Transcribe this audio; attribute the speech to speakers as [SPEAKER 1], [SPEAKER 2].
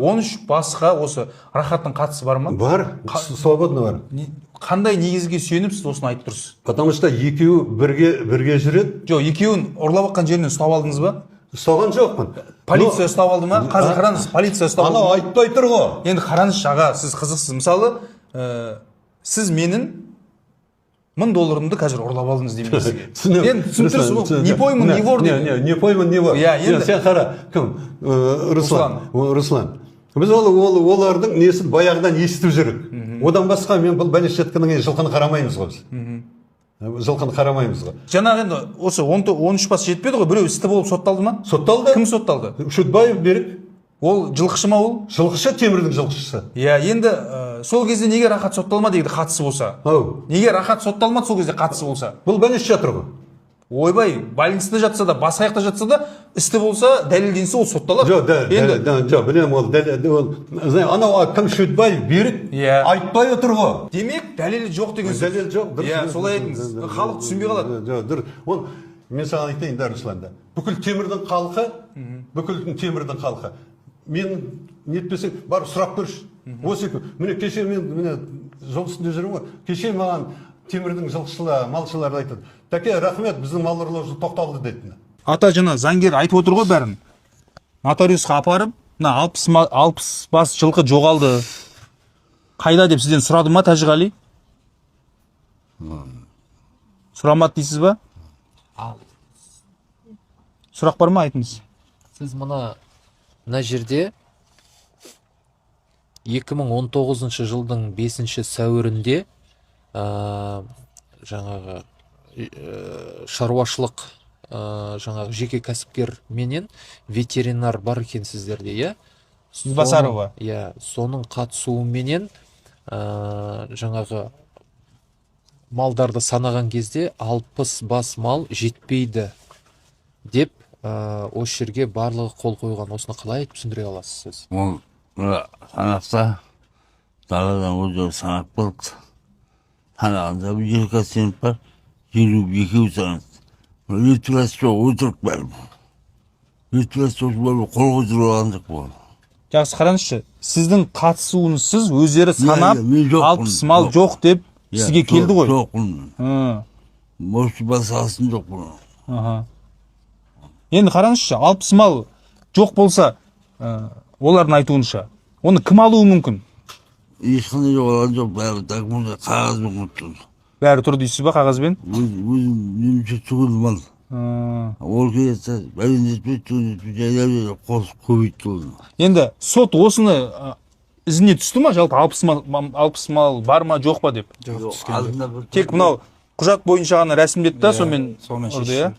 [SPEAKER 1] 13 басқа осы Рахаттың қатысы бар ма?
[SPEAKER 2] Бар, свободно бар.
[SPEAKER 1] Қандай негізге сүйеніп сіз осыны айтып тұрсыз?
[SPEAKER 2] Потому что екеуі бірге жүреді.
[SPEAKER 1] Жоқ, екеуін ұрлап жатқан жерінен ұстап алдыңыз ба?
[SPEAKER 2] Ұстаған жоқпын.
[SPEAKER 1] Полиция ұстап алды ма? Қазір қараңыз, полиция ұстап алды
[SPEAKER 2] Анау
[SPEAKER 1] ма?
[SPEAKER 2] айтпай тұр ғой.
[SPEAKER 1] Енді қараңызшы, аға, сіз қызықсыз. Мысалы, сіз менің 1000 долларымды қазір ұрлап алдыңыз деймін сізге.
[SPEAKER 2] Түсінемін.
[SPEAKER 1] Енді түсініп тұрсыз ғой, не пойман, не вор
[SPEAKER 2] не,
[SPEAKER 1] деген.
[SPEAKER 2] Не, не пойман, не вор.
[SPEAKER 1] Иә, енді.
[SPEAKER 2] Сен қара, кім? Руслан. Руслан. Біз олардың несін баяғыдан естіп жүрік. Одан басқа мен бұл бәлешеткінің жылқыны қарамаймыз ғой біз. Жылқыны қарамаймыз ғой.
[SPEAKER 1] Жаңағы енді осы 13 бас жетпеді ғой, біреу істі болып сотталды ма?
[SPEAKER 2] Сотталды.
[SPEAKER 1] Кім сотталды?
[SPEAKER 2] Шүтбаев Берік.
[SPEAKER 1] Ол жылқышы ма ол?
[SPEAKER 2] Жылқышы, Темірдің жылқышысы.
[SPEAKER 1] Иә, енді сол кезде неге Рахат сотталмады егер қатысы болса?
[SPEAKER 2] Ау.
[SPEAKER 1] Неге Рахат сотталмады сол кезде қатысы болса?
[SPEAKER 2] Бұл бәлеш жатыр ғой.
[SPEAKER 1] Ойбай, больницада жатса да, басқа жақта жатса да, істі болса, дәлелденсе, ол сотталады.
[SPEAKER 2] Жоқ, да,
[SPEAKER 1] енді
[SPEAKER 2] да, жоқ, білемін ол, дәл, ол, знаю, анау кім, Шүтбаев Берік
[SPEAKER 1] Иә.
[SPEAKER 2] айтпай отыр ғой.
[SPEAKER 1] Демек, дәлелі жоқ деген сөз.
[SPEAKER 2] Дәлел жоқ, дұрыс.
[SPEAKER 1] Иә, солай айтыңыз. Халық түсінбей қалады.
[SPEAKER 2] Жоқ, дұрыс. Ол мен саған айтайын да, Руслан да. Бүкіл Темірдің халқы, бүкіл Темірдің халқы. Мен нетпесең, барып сұрап көрші. Осы екі. Міне, кеше мен міне жол үстінде жүрмін ғой. Кеше маған Темірдің жылқышылары, малшылары айтады: «Тәке, рахмет, біздің мал ұрлау тоқталды», — деді.
[SPEAKER 1] Ата, жаңа заңгер айтып отыр ғой бәрін. Нотариусқа апарып, мына 60 бас жылқы жоғалды. Қайда деп сізден сұрады ма Тәжіғали? Сұрамады дейсіз ба?
[SPEAKER 3] Ал
[SPEAKER 1] Сұрақ бар ма, айтыңыз.
[SPEAKER 3] Сіз мына жерде 2019 жылдың 5 сәуірінде жаңағы шаруашылық, жаңағы жеке кәсіпкер менен ветеринар бар екен сіздерде, иә?
[SPEAKER 1] Избасарова.
[SPEAKER 3] Иә, соның қатысуыменен жаңағы малдарды санаған кезде 60 бас мал жетпейді деп, осы жерге барлығы қол қойған. Осыны қалай түсіндіре аласыз сіз?
[SPEAKER 4] Ол мына санақта даладан өздері санап келді. Санағанда бір екі сеніп бар, 52 санады. Өтірасы жоқ, өтірік бәрі. Өтірасы жоқ, бәрі қол қойдырып алған жоқ бұл.
[SPEAKER 1] Жақсы, қараңызшы, сіздің қатысуыңызсыз өздері санап,
[SPEAKER 4] Иә, мен жоқпын,
[SPEAKER 1] 60 мал
[SPEAKER 4] жоқ.
[SPEAKER 1] жоқ деп
[SPEAKER 4] Иә,
[SPEAKER 1] сізге келді ғой.
[SPEAKER 4] Жоқпын. Может, басқасын жоқ бұның.
[SPEAKER 1] Аха. Енді қараңызшы, 60 мал жоқ болса, олардың айтуынша, оны кім алуы мүмкін?
[SPEAKER 4] Ешқандай жоғалған жоқ, бәрі документ, қағазбен тұр.
[SPEAKER 1] Бәрі тұр дейсіз ба қағазбен?
[SPEAKER 4] Өзім немесе түгел мал. Ол келеді, бәлен жетпейді, түгел жетпейді, жайлап қосып көбейтті оны.
[SPEAKER 1] Енді сот осыны ізіне түсті ма жалпы, 60 мал, 60 мал бар ма, жоқ па деп?
[SPEAKER 5] Жоқ, түскен жоқ.
[SPEAKER 4] Алдында бір
[SPEAKER 1] Тек мынау құжат бойынша ғана рәсімдеді да,
[SPEAKER 5] Иә,
[SPEAKER 1] сонымен
[SPEAKER 5] сонымен
[SPEAKER 1] ұрды, иә?
[SPEAKER 5] шешті.